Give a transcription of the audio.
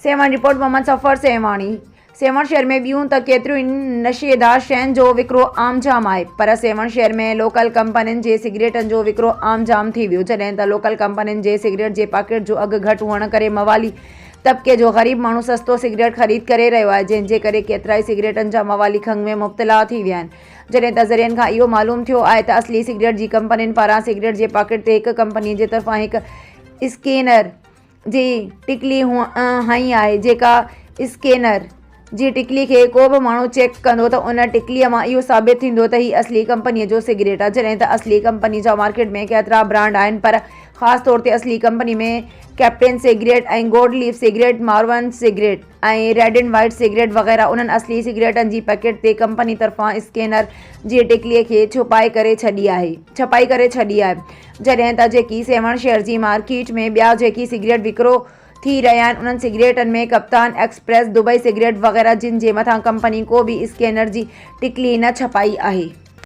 Sehwan, report, Muhammad صفر سيوهاڻي، سيوهڻ شهر ۾ ٻيون ته ڪيتريون ئي نشيدار شين جو وڪرو عام جام آهي پر سيوهڻ شهر ۾ لوڪل ڪمپنين جي سگريٽن جو وڪرو عام جام ٿي ويو جڏهن ته لوڪل ڪمپنين جي سگريٽ جي پاڪيٽ جو اگهه گهٽ هئڻ ڪري موالي طبقي جو غريب ماڻهو سستو سگريٽ خريد ڪري رهيو آهي جنهن جي ڪري ڪيترائي سگريٽن جا موالي کنگهه ۾ مبتلا ٿي ويا آهن جڏهن ته ذريعن کان اهو معلوم ٿيو آهي ته اصلي سگريٽ جي ڪمپنين پاران سگريٽ جي پاڪيٽ تي هڪ ڪمپني جي طرفان هڪ اسڪينر جي ٽڪلي هنئي آهي جيڪا اسڪينر جي ٽڪلي کي ڪو به ماڻهو چيڪ ڪندو ته ان ٽڪلي مان اهو ثابت ٿيندو ته هي اصلي ڪمپني جو سگريٽ آهي جڏهن ته اصلي ڪمپني جا مارڪيٽ ۾ ڪيترا برانڊ آهن پر خاص طور تي اصلي company ۾ Captain cigarette ۽ Gold Leaf cigarette Marvin cigarette ۽ red and white cigarette وغيره انهن اصلي سگريٽن جي پيڪيٽ تي ڪمپني طرفان اسڪينر جي ٽڪلي کي ڇپائي ڪري ڇڏي آهي ڇپائي ڪري ڇڏي آهي جڏهن ته جيڪي سيوهڻ شهر جي مارڪيٽ ۾ ٻيا جيڪي سگريٽ وڪرو ٿي رهيا آهن انهن سگريٽن ۾ ڪپتان ايڪسپريس، دبئي سگريٽ وغيره جن جي مٿان ڪمپني ڪو به اسڪينر جي ٽڪلي نه ڇپائي آهي.